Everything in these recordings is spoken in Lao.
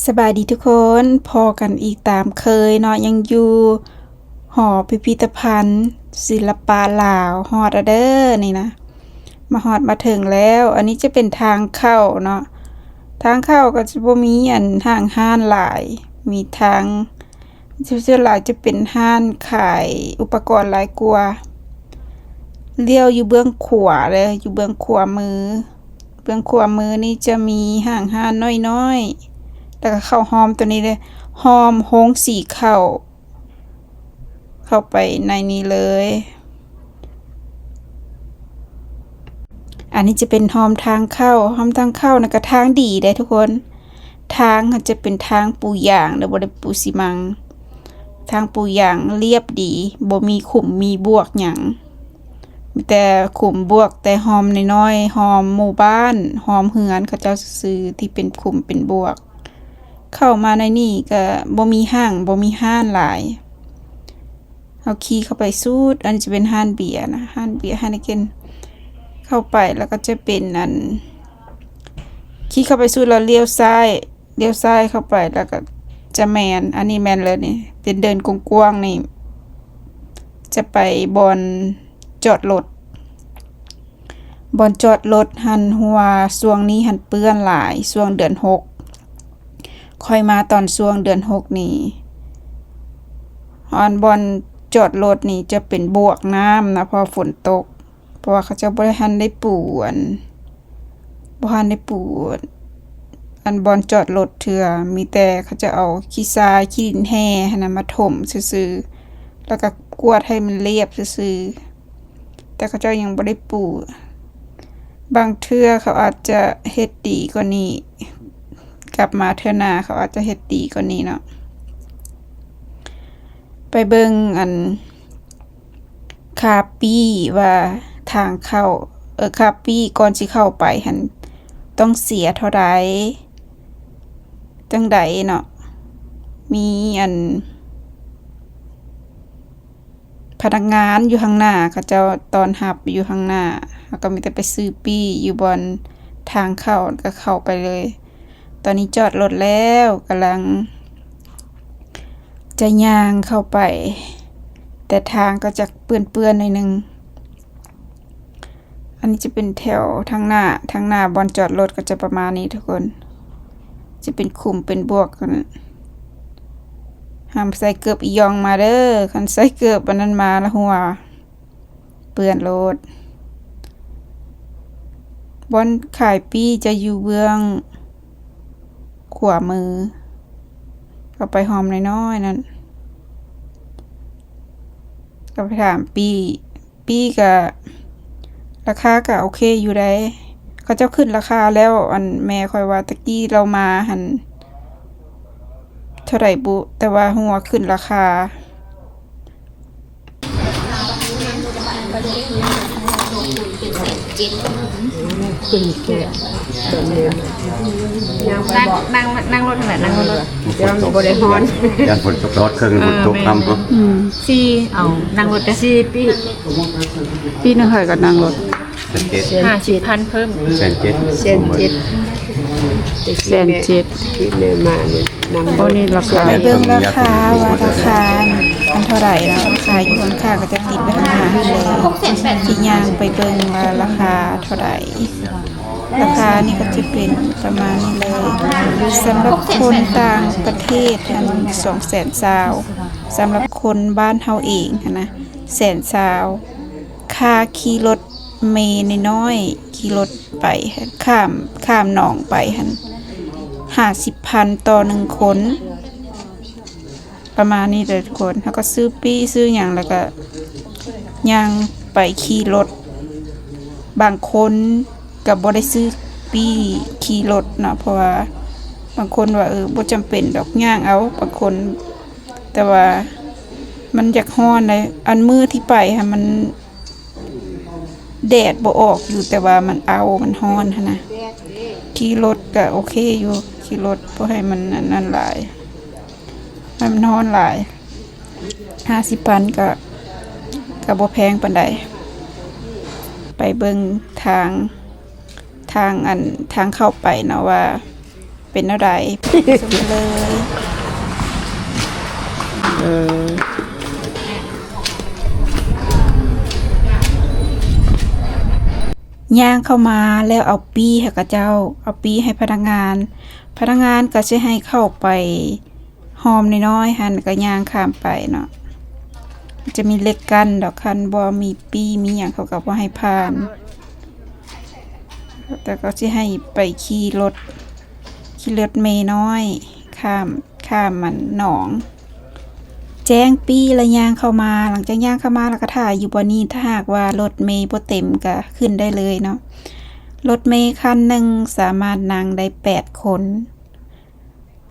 ສະບາຍດີທຸກຄົນ, ພໍ້ກັນອີກຕາມເຄີຍເນາະ, ຍັງຢູ່ຫໍພິພິທະພັນສິລະປະລາວ. ຮອດແລ້ວເດີນີ້ນະ, ມາຮອດມາເຖິງແລ້ວ. ອັນນີ້ຈະເປັນທາງເຂົ້າເນາະ, ທາງເຂົ້າກໍຈະບໍ່ມີອັນຫ້າງຮ້ານຫຼາຍ, ມີທາງ ສ່ວນຫຼາຍຈະເປັນຮ້ານຂາຍອຸປະກອນຫຼາຍກວ່າ. ລ້ຽວຢູ່ເບື້ອງຂວາເດີ, ຢູ່ເບື້ອງຂວາມື, ເບື້ອງຂວາມືນີ້ຈະມີຫ້າງຮ້ານນ້ອຍໆ ແລ້ວກໍເຂົ້າຮ່ອມໂຕນີ້ເລີຍ, ຮ່ອມໂຮງສີເຂົ້າ, ເຂົ້າໄປໃນນີ້ເລີຍ. ອັນນີ້ຈະເປັນຮ່ອມທາງເຂົ້າ, ຮ່ອມທາງເຂົ້ານະກະທາງດີເດ້ທຸກຄົນ. ທາງຫັ້ນຈະເປັນທາງປູຢາງເດີ, ບໍ່ໄດ້ປູຊີມັງ. ທາງປູຢາງລຽບດີ, ບໍ່ມີຂຸມມີບວກຫຍັງ, ມີແຕ່ຂຸມບວກແຕ່ຮ່ອມນ້ອຍໆ, ຮ່ອມໝູ່ບ້ານ, ຮ່ອມເຮືອນເຂົາເຈົ້າຊື່ໆ ທີ່ເປັນຂຸມເປັນບວກ. ເຂົ້າມາໃນນີ້ກະບໍ່ມີຫ້າງ, ບໍ່ມີຮ້ານຫຼາຍ. ເຮົາຂີ່ເຂົ້າໄປສຸດ, ອັນນີ້ຈະເປັນຮ້ານເບຍນະ, ຮ້ານເບຍ, ຮ້ານໄອເກັນ. ເຂົ້າໄປແລ້ວກໍຈະເປັນອັນ, ຂີ່ເຂົ້າໄປສຸດແລ້ວລ້ຽວຊ້າຍ, ລ້ຽວຊ້າຍເຂົ້າໄປແລ້ວກໍຈະແມ່ນ, ອັນນີ້ແມ່ນເລີຍນີ້, ເປັນເດີ່ນກວ້າງໆນີ້ ຈະໄປບ່ອນຈອດລົດ. ບ່ອນຈອດລົດຫັ້ນ ຮູ້ວ່າຊ່ວງນີ້ຫັ້ນເປື້ອນຫຼາຍ, ຊ່ວງເດືອນຫົກ ຂ້ອຍມາຕອນຊ່ວງເດືອນຫົກນີ້, ອັນບ່ອນຈອດລົດນີ້ຈະເປັນບວກນ້ຳນະ ເພາະຝົນຕົກ, ເພາະວ່າເຂົາເຈົ້າບໍ່ໄດ້ ທັນໄດ້ປູອັນ, ບໍ່ທັນໄດ້ປູອັນບ່ອນຈອດລົດເທື່ອ, ມີແຕ່ເຂົາເຈົ້າເອົາຂີ້ຊາຍ ຂີ້ດິນແຮ່ຫັ້ນນະມາຖົມຊື່ໆ ແລ້ວກໍກວດໃຫ້ມັນລຽບຊື່ໆ. ແຕ່ເຂົາເຈົ້າຍັງບໍ່ໄດ້ປູ. ບາງເທື່ອເຂົາອາດຈະເຮັດດີກວ່ານີ້, ກັບມາເທື່ອໜ້າເຂົາອາດຈະເຮັດດີກວ່ານີ້ເນາະ. ໄປເບິ່ງອັນຄ່າປີ້ວ່າທາງເຂົ້າ, ເອີ, ຄ່າປີ້ກ່ອນຊິເຂົ້າໄປຫັ້ນຕ້ອງເສຍເທົ່າໃດ, ຈັ່ງໃດເນາະ. ມີອັນ ພະນັກງານຢູ່ຂ້າງໜ້າ, ເຂົາເຈົ້າຕ້ອນຮັບຢູ່ຂ້າງໜ້າ, ເຮົາກໍມີແຕ່ໄປຊື້ປີ້ຢູ່ບ່ອນທາງເຂົ້າ ແລ້ວກໍເຂົ້າໄປເລີຍ. ຕອນນີ້ຈອດລົດແລ້ວ, ກຳລັງຈະຍ່າງເຂົ້າໄປ, ແຕ່ທາງກໍຈະເປື້ອນໆໜ້ອຍໜຶ່ງ. ອັນນີ້ຈະເປັນແຖວທາງໜ້າ, ທາງໜ້າບ່ອນຈອດລົດກໍຈະປະມານນີ້ທຸກຄົນ, ຈະເປັນຂຸມເປັນບວກຫັ້ນ. ຫ້າມໃສ່ເກີບອີ່ຢອງມາເດີ, ຄັນໃສ່ເກີບອັນນັ້ນມາລະຫົວ, ເປື້ອນໂລດ. ບ່ອນຂາຍປີ້ຈະຢູ່ເບື້ອງ ຂວາມື, ເຂົ້າໄປຮ່ອມນ້ອຍໆນັ້ນ, ກໍໄປຖາມປີ້, ປີ້ກະ ລາຄາກະໂອເຄຢູ່ໃດ໋, ເຂົາເຈົ້າຂຶ້ນລາຄາແລ້ວ. ອັນແມ່ຂ້ອຍວ່າຕະກີ້ລາວມາຫັ້ນເທົ່າໃດບຸ, ແຕ່ວ່າຮູ້ວ່າຂຶ້ນລາຄາ. ຂຶ້ນແທ້ ນັ້ງ ນັ່ງ ນັ່ງລົດຫັ້ນແຫຼະ ນັ່ງລົດ. ຢ້ານບໍ່ໄດ້ຮ້ອນ ຢ້ານຝົນຕົກ ຮອດເຄິ່ງຝົນຕົກນຳ. ເອີ ແມ່ນ ອືມ ສີ່ ເອົາ ນັ່ງລົດເດີ້ ສີ່ປີ ປີໜຶ່ງຂ້ອຍກໍນັ່ງລົດ. ແສນເຈັດ ຫ້າສິບພັນເພີ່ມ ແສນເຈັດ ແສນເຈັດ ແສນເຈັດ ທີ່ແມ່ມານີ້ນຳ. ໂອ້ ນີ້ລາຄາ ໄປເບິ່ງລາຄາວ່າລາຄາອັນເທົ່າໃດເນາະ, ລາຄາຢູ່ຂ້າງໆ ກໍຈະຕິດໄວ້ຂ້າງໜ້າເລີຍ. ຊິຍ່າງໄປເບິ່ງວ່າລາຄາເທົ່າໃດ. ລາຄານີ້ກໍຈະເປັນປະມານນີ້ເລີຍ. ສຳລັບຄົນຕ່າງປະເທດຫັ້ນ ສອງແສນຊາວ, ສຳລັບຄົນບ້ານເຮົາເອງຫັ້ນນະ ແສນຊາວ. ຄ່າຂີ່ລົດເມນ້ອຍໆ ຂີ່ລົດໄປ ຂ້າມ ຂ້າມໜອງໄປຫັ້ນ ຫ້າສິບພັນຕໍ່ໜຶ່ງຄົນ ປະມານນີ້ເດີທຸກຄົນ. ເຮົາກໍຊື້ປີ້ຊື້ຫຍັງ ແລ້ວກໍຍ່າງໄປຂີ່ລົດ. ບາງຄົນກໍບໍ່ໄດ້ຊື້ປີ້ຂີ່ລົດເນາະ ເພາະວ່າບາງຄົນວ່າ ເອີ ບໍ່ຈຳເປັນດອກ ຍ່າງເອົາ. ບາງຄົນ ແຕ່ວ່າມັນຢາກຮ້ອນໃດ໋ ອັນມື້ທີ່ໄປຫັ້ນ ມັນແດດບໍ່ອອກຢູ່ ແຕ່ວ່າມັນເອົາ ມັນຮ້ອນຫັ້ນນະ. ຂີ່ລົດກະໂອເຄຢູ່ ຂີ່ລົດບໍ່ໃຫ້ມັນອັນນັ້ນຫຼາຍ ໃຫ້ມັນຮ້ອນຫຼາຍ. ຫ້າສິບພັນກະ ກະບໍ່ແພງປານໃດ. ໄປເບິ່ງທາງ ທາງອັນ ທາງເຂົ້າໄປເນາະວ່າ ເປັນແນວໃດ ຊົມເລີຍ. ເອີ ຍ່າງເຂົ້າມາແລ້ວເອົາປີ້ໃຫ້ເຂົາເຈົ້າ ເອົາປີ້ໃຫ້ພະນັກງານ ພະນັກງານກໍຊິໃຫ້ເຂົ້າໄປຮ່ອມນ້ອຍໆຫັ້ນ ກໍຍ່າງຂ້າມໄປເນາະ ຈະມີເຫຼັກກັ້ນດອກ ຄັນບໍ່ມີປີ້ມີຫຍັງເຂົາກໍບໍ່ໃຫ້ຜ່ານ ແຕ່ກໍຊິໃຫ້ໄປຂີ່ລົດ ຂີ່ລົດເມນ້ອຍ ຂ້າມ ຂ້າມອັນໜອງ ແຈ້ງປີ້ແລ້ວຍ່າງເຂົ້າມາ ຫຼັງຈາກຍ່າງເຂົ້າມາແລ້ວກໍຖ້າຢູ່ບ່ອນນີ້ ຖ້າຫາກວ່າລົດເມບໍ່ເຕັມກໍຂຶ້ນໄດ້ເລີຍເນາະ ລົດເມຄັນໜຶ່ງສາມາດນັ່ງໄດ້ແປດຄົນ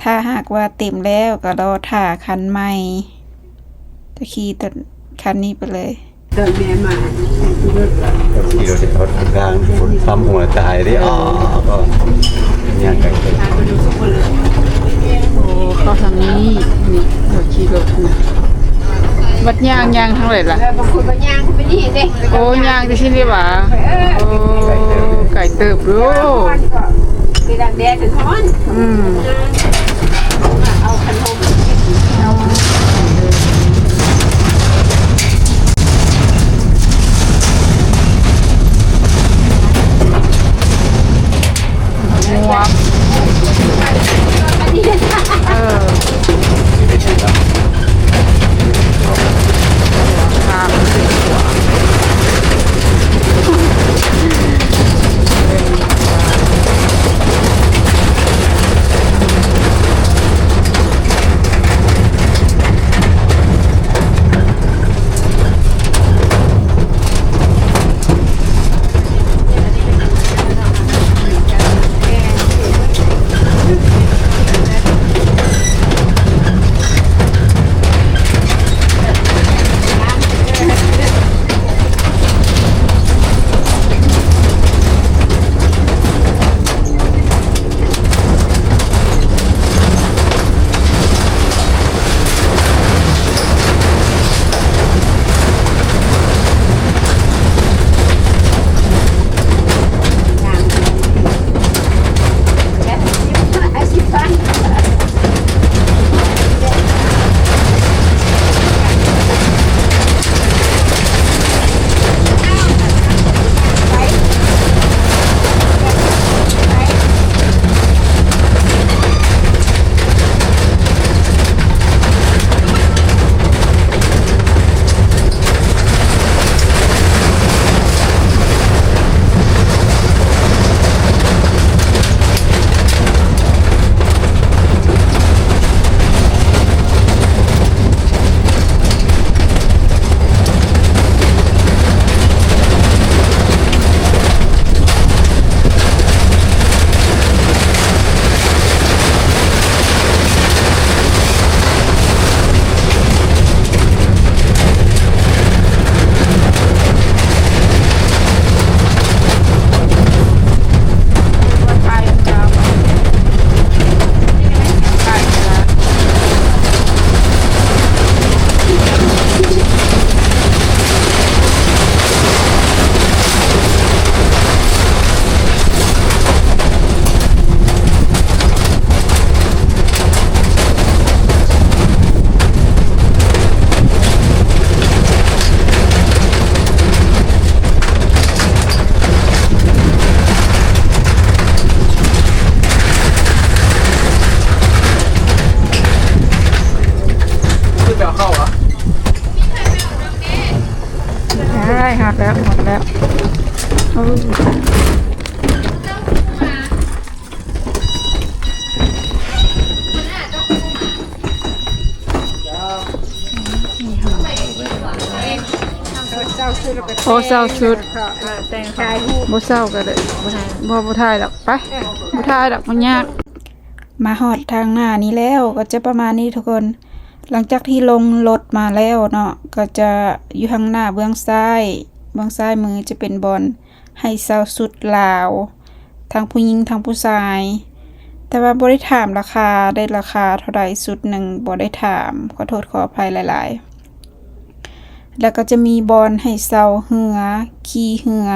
ຖ້າຫາກວ່າເຕັມແລ້ວກໍລໍຖ້າຄັນໃໝ່ ຈະຂີ່ຕົວ ຄັນນີ້ໄປເລີຍ. ຕອນແມ່ມາຂີ່ລົດ ຂີ່ລົດເຂົາທາງຄົນຄວາມຫົວຕາຍເດ້ ອໍ ກໍຍ່າງໄກເຕີບ. ໂອ້ ເຂົ້າທາງນີ້ ນີ້ ເຂົາຂີ່ລົດນະ ບັດຍ່າງ ຍ່າງທາງໃດລະ? ແລ້ວບາງຄົນກໍຍ່າງໄປນີ້ເດ້. ໂອ້ ຍ່າງໄປຊີ້ນີ້ຫວາ? ເອີ ໂອ້ ໄກເຕີບ ໄກເຕີບຢູ່. ເວລາແດດມັນຮ້ອນ ອືມ ເອົາຄັນຮົ່ມ ເອີ.ໄດ້ ຮອດແລ້ວ ຮອດແລ້ວ. ໂອ້ ໂອ້ ເຊົາຊຸດ ບໍ່ເຊົາກໍໄດ້ ບໍ່ ບໍ່ຖ່າຍດອກ ໄປ ບໍ່ຖ່າຍດອກ ມັນຍາກ. ມາຮອດທາງໜ້ານີ້ແລ້ວ ກໍຈະປະມານນີ້ທຸກຄົນ. ຫຼັງຈາກທີ່ລົງລົດມາແລ້ວເນາະ ກໍຈະຢູ່ທາງໜ້າເບື້ອງຊ້າຍ ເບື້ອງຊ້າຍມືຈະເປັນບ່ອນ ໃຫ້ເຊົ່າຊຸດລາວ ທັງຜູ້ຍິງທັງຜູ້ຊາຍ ແຕ່ວ່າບໍ່ໄດ້ຖາມລາຄາ ໄດ້ລາຄາເທົ່າໃດຊຸດໜຶ່ງ ບໍ່ໄດ້ຖາມ ຂໍໂທດຂໍອະໄພຫຼາຍໆ. ແລ້ວກໍຈະມີບ່ອນໃຫ້ເຊົ່າເຮືອ ຂີ່ເຮືອ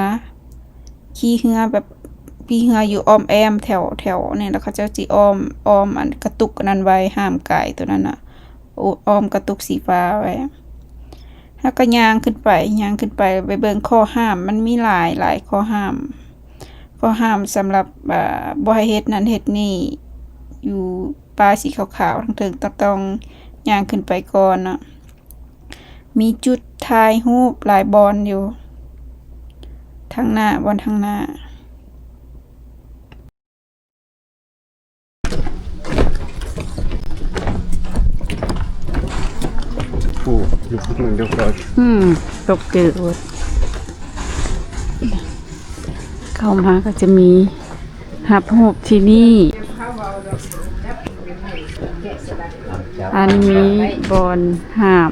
ຂີ່ເຮືອແບບ ຂີ່ເຮືອຢູ່ອ້ອມແອ້ມແຖວ ແຖວນີ້ ແລ້ວເຂົາເຈົ້າຊິອ້ອມ ອ້ອມອັນກະຕຸກອັນນັ້ນໄວ້ ຫ້າມກາຍໂຕນັ້ນນະ ໂອ້ ອ້ອມກະຕຸກສີຟ້າໄວ້. ເຮົາກໍຍ່າງຂຶ້ນໄປ ຍ່າງຂຶ້ນໄປ ໄປເບິ່ງຂໍ້ຫ້າມ ມັນມີຫຼາຍ ຫຼາຍຂໍ້ຫ້າມ ຂໍ້ຫ້າມສຳລັບ ອ່າ ບໍ່ໃຫ້ເຮັດນັ້ນເຮັດນີ້ ຢູ່ປ້າຍສີຂາວໆທາງເທິງ ຕ້ອງ ຕ້ອງຍ່າງຂຶ້ນໄປກ່ອນເນາະ. ມີຈຸດຖ່າຍຮູບຫຼາຍບ່ອນຢູ່ທາງໜ້າ ບ່ອນທາງໜ້າ. ໂອ້ ລຸກເບິ່ງດູກ່ອນ ອືມ ຕົກເຈີ ເຂົ້າມາກໍຈະມີຮັບຮູບທີ່ນີ້ ອັນມີບ່ອນຫ້າມ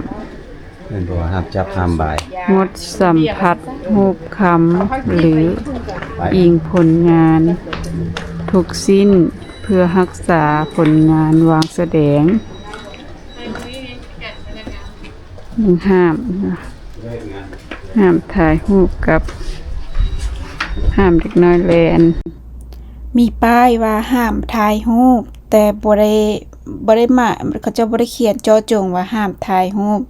ແມ່ນບໍ່ວ່າຫ້າມຈັບຫ້າມບາຍ ງົດສຳຜັດຮູບຄຳ ຫຼື ອີງຜົນງານທຸກຊິ້ນ ເພື່ອຮັກສາຜົນງານວາງສະແດງ. ຍັງຫ້າມ ຫ້າມຖ່າຍຮູບກັບຫ້າມເດັກນ້ອຍແລ່ນ. ມີປ້າຍວ່າຫ້າມຖ່າຍຮູບ ແຕ່ບໍ່ໄດ້ ບໍ່ໄດ້ໝາຍ ເຂົາເຈົ້າບໍ່ໄດ້ຂຽນເຈາະຈົງວ່າຫ້າມຖ່າຍຮູບ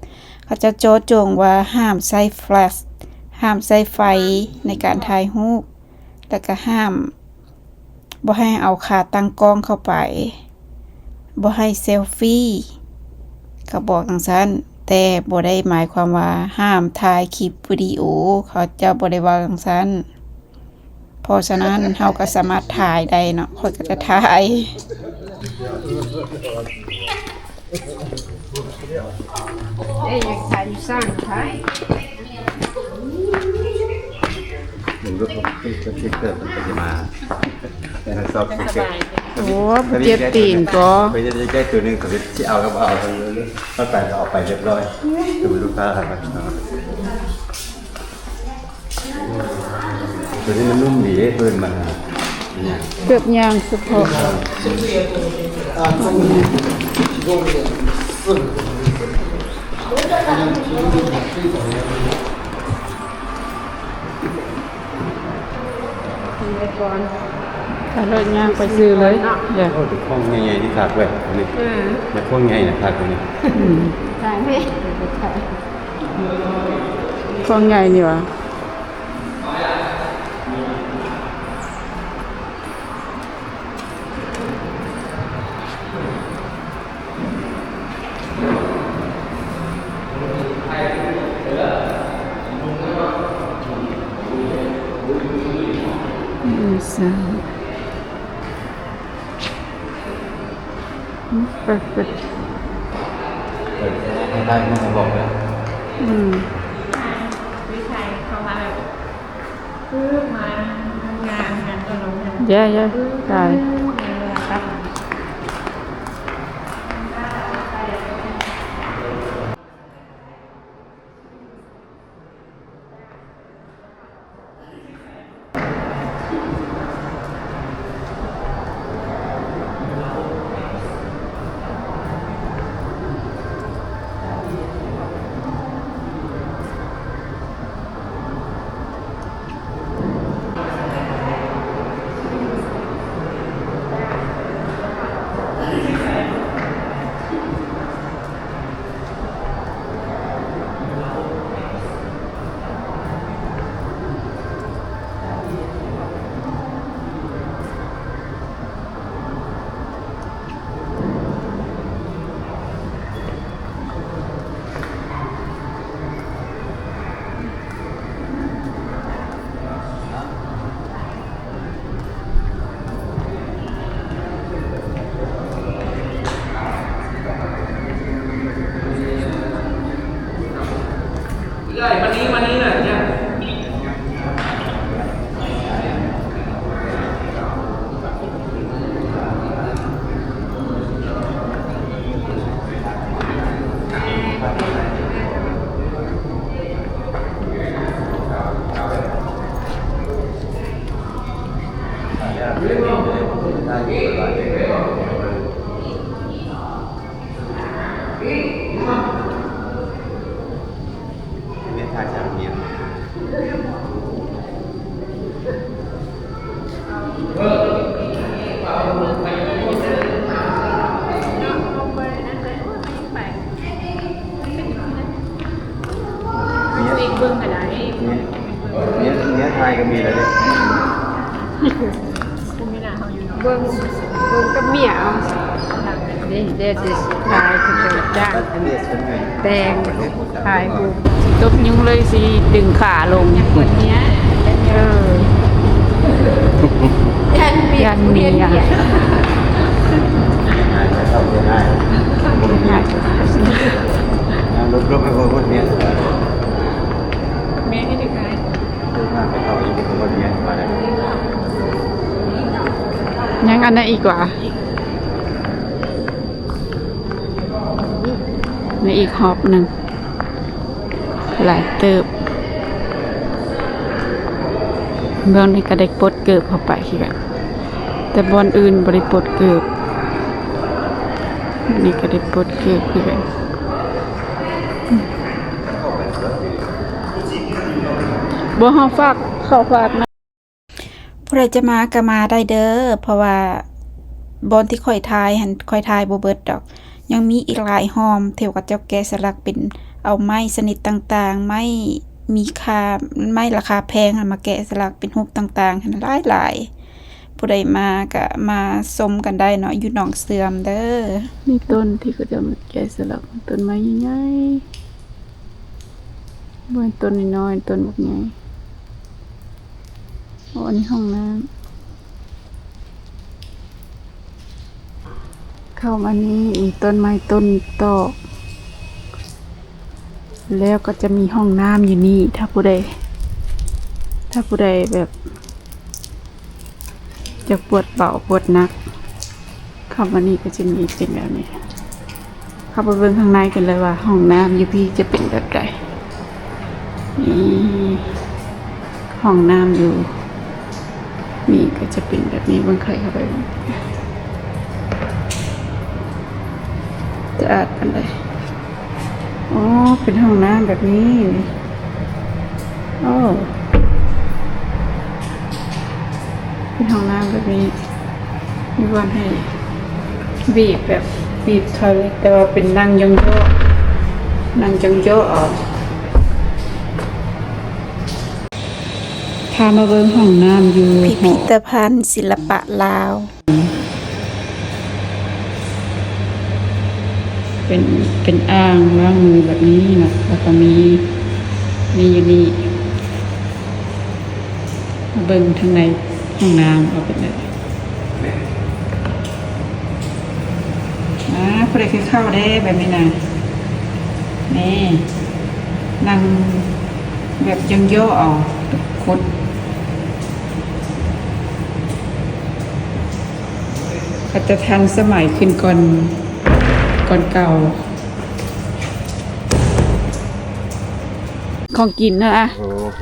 ເຂົາເຈົ້າເຈາະຈົງວ່າຫ້າມໃຊ້ແຟລັດ ຫ້າມໃຊ້ໄຟໃນການຖ່າຍຮູບ ແລ້ວກະຫ້າມບໍ່ໃຫ້ເອົາຂາຕັ້ງກ້ອງເຂົ້າໄປ ບໍ່ໃຫ້ເຊລຟີ ເຂົາບອກຈັ່ງຊັ້ນ ແຕ່ບໍ່ໄດ້ໝາຍຄວາມວ່າຫ້າມຖ່າຍຄລິບວິດີໂອ ເຂົາເຈົ້າບໍ່ໄດ້ເວົ້າຈັ່ງຊັ້ນ. ເພາະສະນັ້ນເຮົາກໍສາມາດຖ່າຍໄດ້ເນາະ ຂ້ອຍກໍຈະຖ່າຍ. ເອີ ຢາກຖ່າຍຢູ່ສ້າງຖ່າຍ ເບິ່ງດູ ເພິ່ນເຊັກເກີດ ເພິ່ນກໍຊິມາ ແຕ່ເຮົາຊອບເຊັກເກີດ. ໂອ້ ເຈັບຕີນກໍ ເພິ່ນຈະໄດ້ໂຕໜຶ່ງ ເຂົາຊິເອົາກໍບໍ່ເອົາ ເຂົາໄປກໍເອົາໄປຮຽບຮ້ອຍ ຄືລູກຄ້າ. ໂຕນີ້ມັນນຸ້ມດີເດ້ ເພິ່ນມັນ ເກືອບຍາງສະເພາະ ຖ້າເລີກຍ່າງໄປຊື່ເລີຍ. ໂອ້ ເປັນຂອງໃຫຍ່ໆ ນີ້ຄັກເວີຍ ນີ້ ເອີ ແມ່ນຂອງໃຫຍ່ນະ ຄັກເວີຍນີ້. ອືມ ຂອງໃຫຍ່ນີ້ຫວາ? ອືມ perfect ເອີ ໃຫ້ໄດ້ ໃຫ້ບອກເລີຍ. ອືມ ວິໄສເຂົ້າມາແບບ ປຶບ ມາທຳງານ ງານຕົວລົງ ເຢ້ໆ ຕາຍ. ນີ້ເດ້ ຊິຂາຍ ເຂົາເຈົ້າຈ້າງແຕ່ງ ຂາຍຮູບ ຕົບຍຸງເລີຍ ຊິດຶງຂາລົງ ເອີ ຢ້ານເມຍ ຢ້ານເມຍ ແມ່ໃຫ້ເດັກນ້ອຍ ຍັງອັນນັ້ນອີກຫວາ? ໃນອີກຮອບໜຶ່ງ ຫຼາຍເຕີບ. ບ່ອນນີ້ກໍໄດ້ປົດເກີບເຂົ້າໄປຄືກັນ ແຕ່ບ່ອນອື່ນບໍ່ໄດ້ປົດເກີບ. ນີ້ກໍໄດ້ປົດເກີບຄືກັນ. ບໍ່ ເຮົາຝາກ ເຂົາຝາກນະ. ຜູ້ໃດຈະມາກໍມາໄດ້ເດີ ເພາະວ່າບ່ອນທີ່ຂ້ອຍຖ່າຍຫັ້ນ ຂ້ອຍຖ່າຍບໍ່ເບິດດອກ ຍັງມີອີກຫຼາຍຮ່ອມ ທີ່ເຂົາເຈົ້າແກະສະຫຼັກເປັນ ເອົາໄມ້ຊະນິດຕ່າງໆ ໄມ້ມີຄ່າ ໄມ້ລາຄາແພງຫັ້ນ ມາແກະສະຫຼັກເປັນຮູບຕ່າງໆຫັ້ນ ຫຼາຍໆ. ຜູ້ໃດມາກໍມາຊົມກັນໄດ້ເນາະ ຢູ່ໜອງເສື່ອມເດີ. ນີ້ຕົ້ນທີ່ເຂົາເຈົ້າມາແກະສະຫຼັກ ຕົ້ນໄມ້ໃຫຍ່ໆ ບໍ່ແມ່ນຕົ້ນນ້ອຍໆ ຕົ້ນບັກໃຫຍ່. ໂອ້ ອັນນີ້ຫ້ອງນ້ຳ. ເຂົ້າມານີ້ມີຕົ້ນໄມ້ຕົ້ນຕອກ ແລ້ວກໍຈະມີຫ້ອງນ້ຳຢູ່ນີ້. ຖ້າຜູ້ໃດ ຖ້າຜູ້ໃດແບບຢາກປວດເບົາປວດໜັກ ເຂົ້າມານີ້ກໍຈະມີເປັນແບບນີ້. ເຂົ້າໄປເບິ່ງຂ້າງໃນກັນເລີຍວ່າຫ້ອງນ້ຳຢູ່ພີ້ຈະເປັນແບບໃດ. ນີ້ຫ້ອງນ້ຳຢູ່ນີ້ກໍຈະເປັນແບບນີ້. ເບິ່ງ ໄຂເຂົ້າໄປ ສະອາດປານໃດ. ອໍ ເປັນຫ້ອງນ້ຳແບບນີ້. ໂອ້ ເປັນຫ້ອງນ້ຳແບບນີ້ ມີບ່ອນໃຫ້ບີບແບບບີບທອຍເລັດ ແຕ່ວ່າເປັນນັ່ງຢ່ອງຍໍ້ ນັ່ງຢ່ອງຍໍ້ເອົາ. ພາມາເບິ່ງຫ້ອງນ້ຳຢູ່ພິພິທະພັນສິລະປະລາວ. ເປັນ ເປັນອ່າງລ້າງມືແບບນີ້ເນາະ ແລ້ວກໍມີ ມີຢູ່ນີ້. ມາເບິ່ງທາງໃນຫ້ອງນ້ຳວ່າເປັນແບບໃດ. ອາ ຜູ້ໃດຄືເຂົ້າເດ້ແບບນີ້ນະ. ນີ້ ນັ່ງແບບຢ່ອງຍໍ້ເອົາ ກົດ. ກໍຈະທັນສະໄໝຂຶ້ນກ່ອນ ກ່ອນເກົ່າ. ຂອງກິນນະ ອະ ໂອເຄ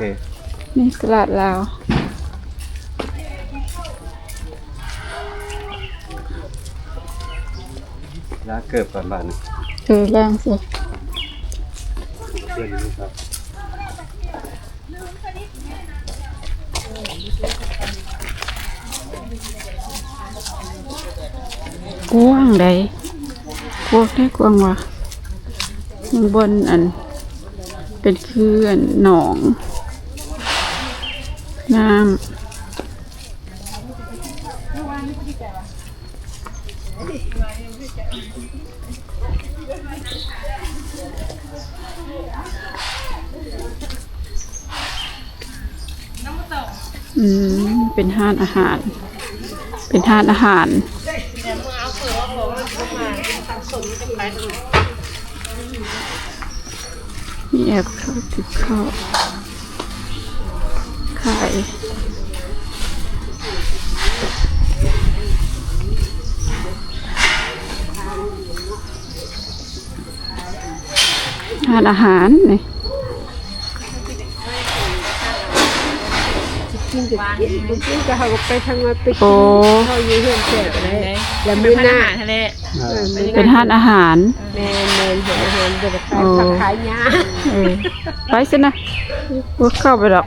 ນີ້ຕະຫຼາດລາວ. ລ້າງເກີບກ່ອນບາດນີ້. ເອີ ລ້າງຊະ. ກວ້າງໃດ໋ ກວ້າງແທ້ ກວ້າງວ່າ ຍັງບ່ອນອັນ ເປັນຄືອັນໜອງນ້ຳ. ອືມ ເປັນຮ້ານອາຫານ ເປັນຮ້ານອາຫານ. ມີແອັບເຂົ້າ ຕິບເຂົ້າ ຂາຍ ຮ້ານອາຫານນີ້. ກິນກໍກິນ ບໍ່ກິນກໍເຮົາກໍໄປທາງວ່າໄປກິນ ໂອ້ ເຮົາຢູ່ເຮືອນແຊບໄດ້ ແລ້ວມື້ໜ້າ ເປັນຮ້ານອາຫານຫັ້ນແຫຼະ ເອີ ເປັນຮ້ານອາຫານ. ແມ່ນໆ ຮ້ານອາຫານ ບໍ່ໄດ້ຂາຍຜັກຂາຍຫຍ້າ. ເອີ ໄປຊັ້ນນະ ບໍ່ເຂົ້າໄປດອກ.